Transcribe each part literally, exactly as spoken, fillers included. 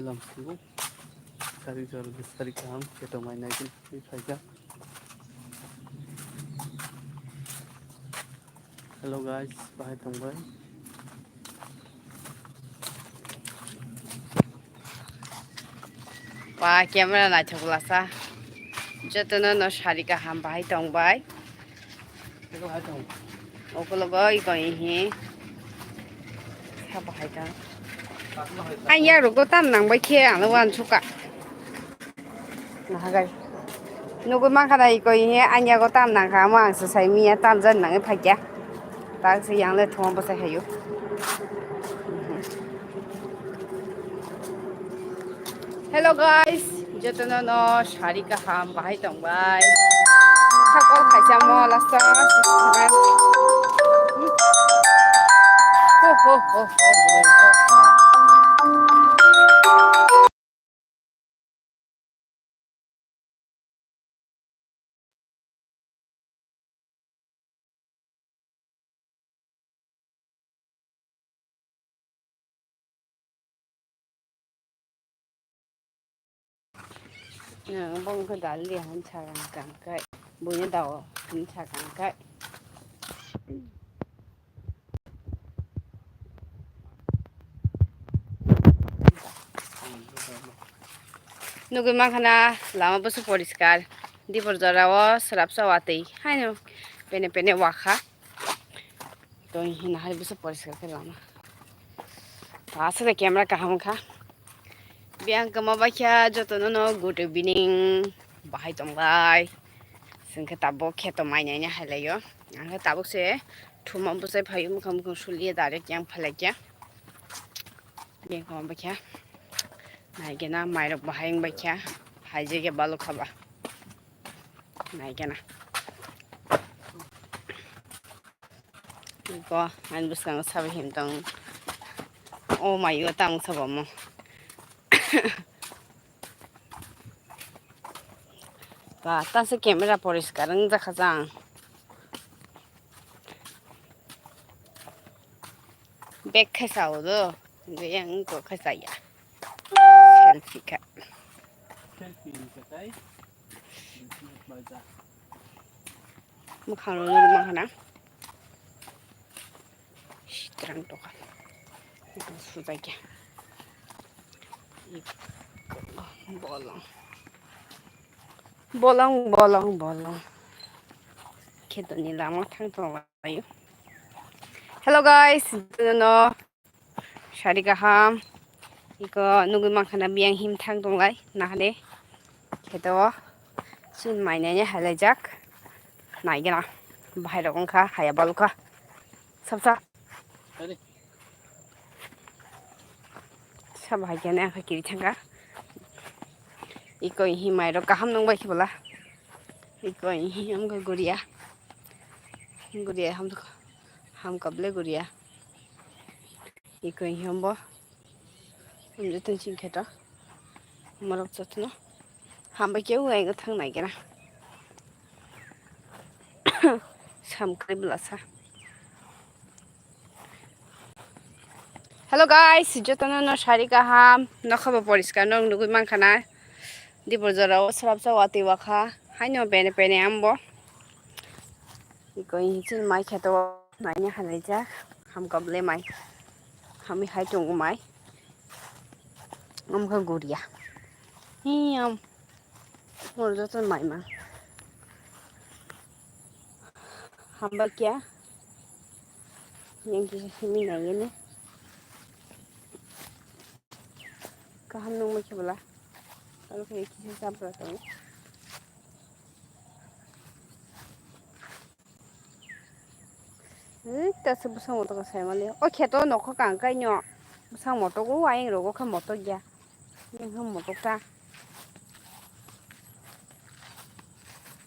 Lamsingo sari jor sari kaham keto mai nai din phaijak. Hello guys, bahai tongbai. Ba camera naithok lasa. Jotono no sari kaham bahai tongbai. Okologo iko ihi. Sabo hai ta. Ang ya rok do tam nang bai khe ang wan suka. Nahagai. Nugui mankha na iko ihi ang ya go tam nang kha mo ang se sai miya tam jan nang phai kya. Tak se yang le thong bo sai hayu. Hello guys, jotono no sari kaham bahai tongbai. Sakol khaisa mo lasa. Ho, ho, ho, ho, ho, ho. Bongkha dal dia han chagang kangkai. Bunya dao han chagang kai. Nugui mankha na lama busu poriskar. Dibor jora o srapsa watwi haino pene pene wakha. Tong hina hai busu poriskar khe lama. Aswk camera kaham kha. Biyang kwma baikha jotono no good evening. Bahai tongbai. Sengkhe tabuk kheto mai naina hailaio. Angkhe tabuk se thuma bwsai phaio, mukhang mukhang suliya direct yang phalaikya. Biyang kwma baikha. Naigena mairok bahai wng baikha. Haijege balukha ba. Naigena. Iko, ani bwskango sabai him tong. O mai o tamo sabo mo. Ba, tase camera poriskar wng jakha jang. Bag khe sao do, hwnkhe yang wngkha khe chaya. Selfie kha. Selfie wngkha tai. Mwkhang rok nukma khana. Sitrang toka. Sujakya. Bolong. Bolong, bolong, bolong. Khetoni lama thang tonglaio. Hello guys, no. Sari kaham. Iko nugui mankha na biyang him thang tonglai nahale. Kheto o chin mai nai halaijak. Naigena. Bahai rok wngkha haya balukha. Sapsa. Sabo hai khe ang kiri thangkha. Iko hi mai rok kaham nung bai khe bwla. Iko hi amkha guria. Guria ham, ham kable guria. Iko hi ambo. Amjo tun sing kheto. Morok jotno. Hambai khe uaino thang nai kena. Sam kwrwi bwlasa. Hello guys, jotono no sari kaham, nokha bo poriskar no nugui mankha na. Dibor jora o srapsa watwi wakha, haino bene bene ambo. Iko hi chin mai kheto naina halaijak, ham kable mai, hami hai tongo mai. Amkha guria. Hi am. Hor joto maima. Hamba kya? Yang kisa simi nai gini. Kaham nung ma kibla. Kalau kayak kisa sabar tau. Hmm, ta se bwsang motok sai mali. O kheto nokho kang kai nyo. Bwsang motok o ayang rogo khe motok ya. Yang khe motok ta.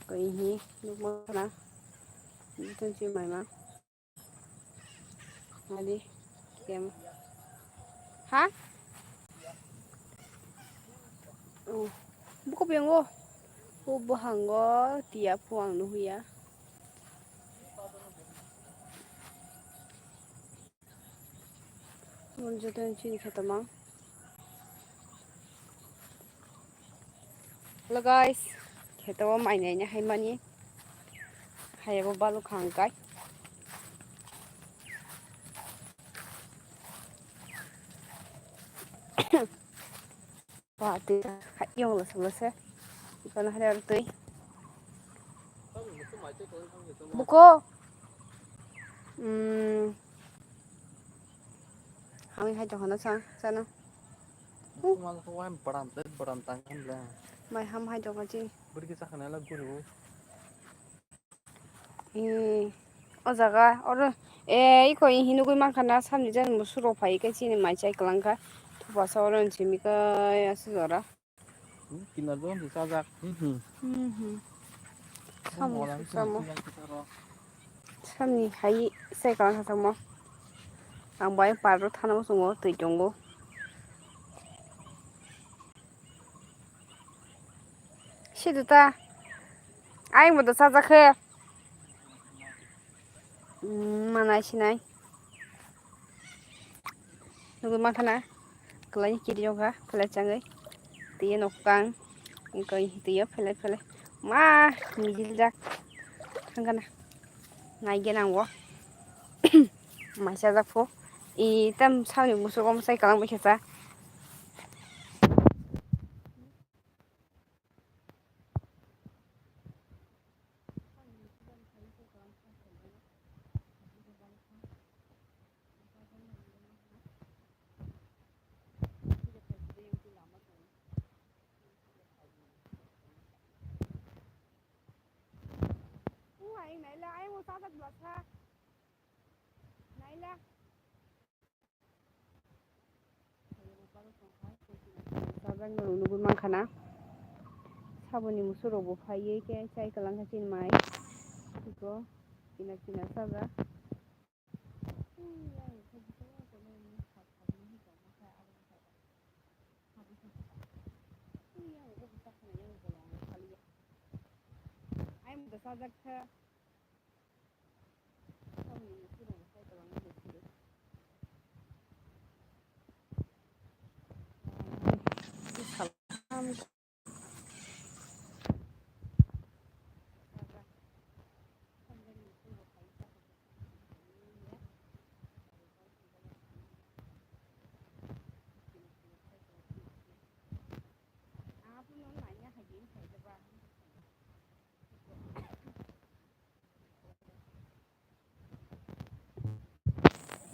Koi hi nukma na. Bwsang chi mai ma. Mali. Kem. Ha? Oh, buko bengo. O buhango tiya puang nuhuya. Mon joto chini khe tongma. Hello guys, kheto o mai naina hai mani, hai abo balukha hwnkhe. Ba twi hai yong lasa lasa, ikono hai aro twi. Buko, hmm, hamwi hai tongkha na sa, sana. Mal ko wan padam te padam tang kan le. Mai ham hai tongkha chi. Bwrwi khe sakha nai la guru. Eh, o jaga oro, eh, iko hinwi mankha na samni jani musuk rok phai khe chini mai chai kwlangkha. Thupasa oro simi khe aswk jora. Hmm, kinar do ni sajak. Hmm, hmm. Hmm, hmm. Samung Molang suk samo. Kinar kitaro. Samni hai sai kalang samo. Ang bai parro thana musungo twi tongo. Sidu ta. Ayang bodo sajak khe. Hmm, manai sinai. Nugwi mankha na, kwlai kiri jokha, phelai changwi. Twiyo nokho kang, twiyo phelai phelai. Ma, mijil jak. Thangkha na. Nai gena ang o. Mai chajak pho. I tam sani musuk o mwsai kalang bai khe cha. Sajak norok nugwi mankha na. Saboni musuk rok bo phaiwi khe chai kwlangkha chini mai. Iko kinar kinar sajak. Ai mota sajak kha.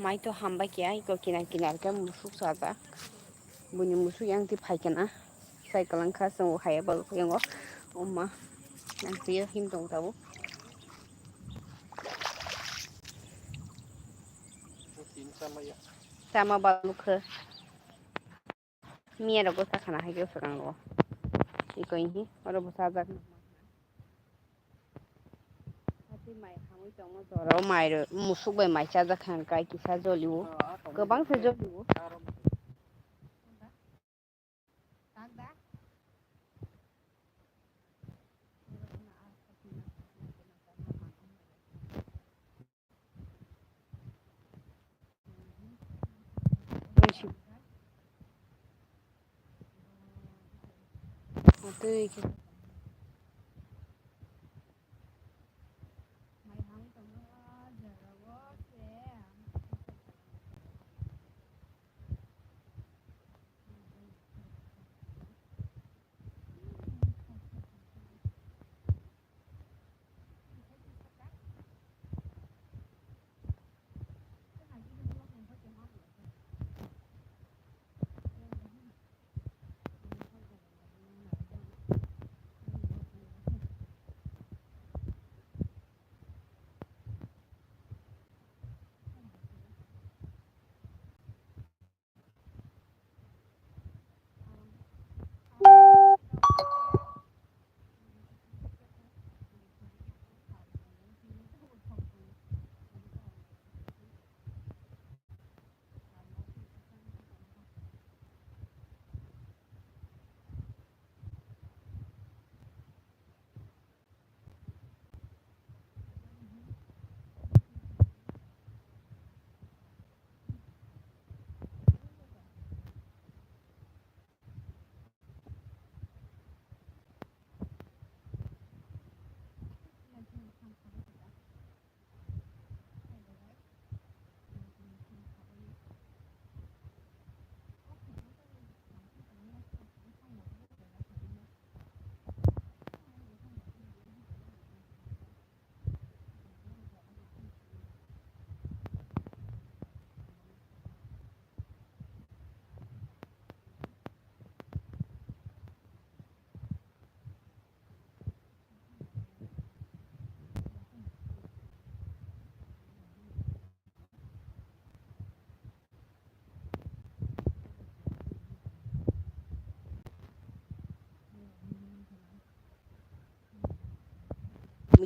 Mai to hambai khe, iko kinar kinar khe musuk sajak. Buini musuk yang twi phai khe na. Sai kwlangkha, chwng o hai balukha yango. O ma, yang twi him tong tabuk. Chama balukha. Miya rok bwsa khana hai khe swkang rwo. Iko hihi oro bwsa jak. Hati mai hamwi tongo jora o mai rw musuk bai mai chajak kha hwnkhe kisa joliwo. Kwbang se joliwo.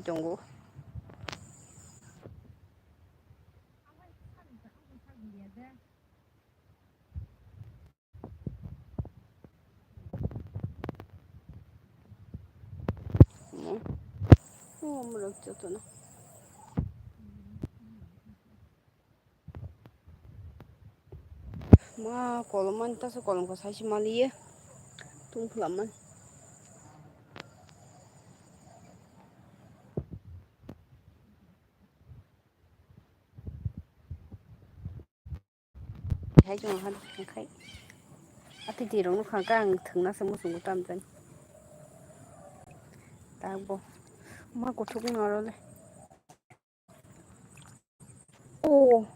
tongo. Mo. O, omorok jotono. Ma kolom mani taso kolom ko saisi maliye. Tungphla man. Hai jong han khai. Ati di rong nukha ka ang thwngna se muchungo tam jani. Tabo. Ma kuthuk naro le. O,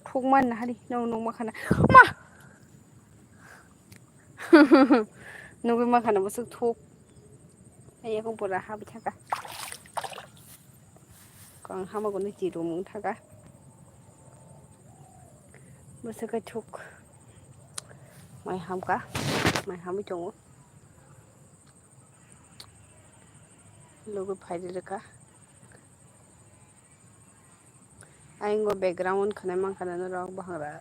thuk man na hari, no, no, ma khana. Ma! Nugui ma khana bwswk thuk. Ai, eko bora ha bithaka. Kang hama guni ti rum thaka. Bwswk kai thuk. Mai hamka. Mai hamwi tongo. Logo phaidi rwkha. Ayang o background khwnai mankha norok buhangra.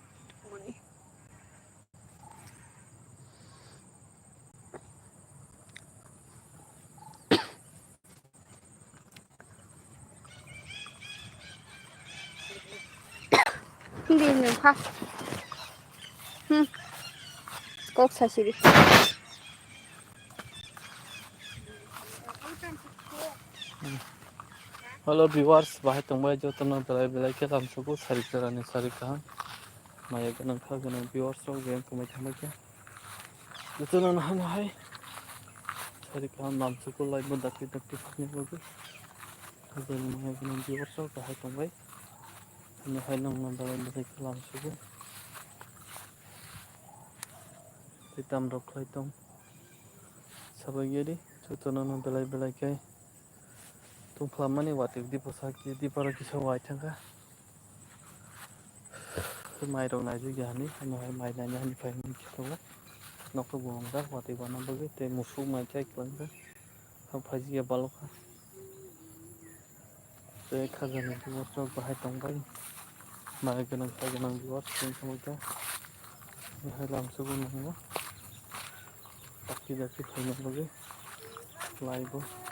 Hindi nwng pha. Hmm. Kok sasiri. Hello viewers, bahai tongbai jotono belai belai khe lamsugo sari chorani sari kaham. Maya gwnang kha gwnang viewers rok je wngtongbai thangbai khe. Jotono nahano hai sari kaham lamsugo live bo dakti dakti phani bagwi. Jotono maya gwnang viewers rok bahai tongbai. Ani hai nongno belai belai khe lamsugo. Tei tamrok khlai tong. Sabai gedi, jotono no belai belai khe tungphla mani watwi dipasa khe diparo kisa wai thangkha. Mai rok naijak ya hani, ano hai mai naina hani phai mani khe tongo. Nokto bo wngjak watwi wana bagwi tei musuk mai khe kwlangkha. Hap phaijak ya balokha. Tei khajani viewers rok bahai tongbai. Mai gwnang, sa gwnang viewers tong tongbai kha. Bahai lamsugo nwngo. Dakti dakti phaina bagwi. Live o.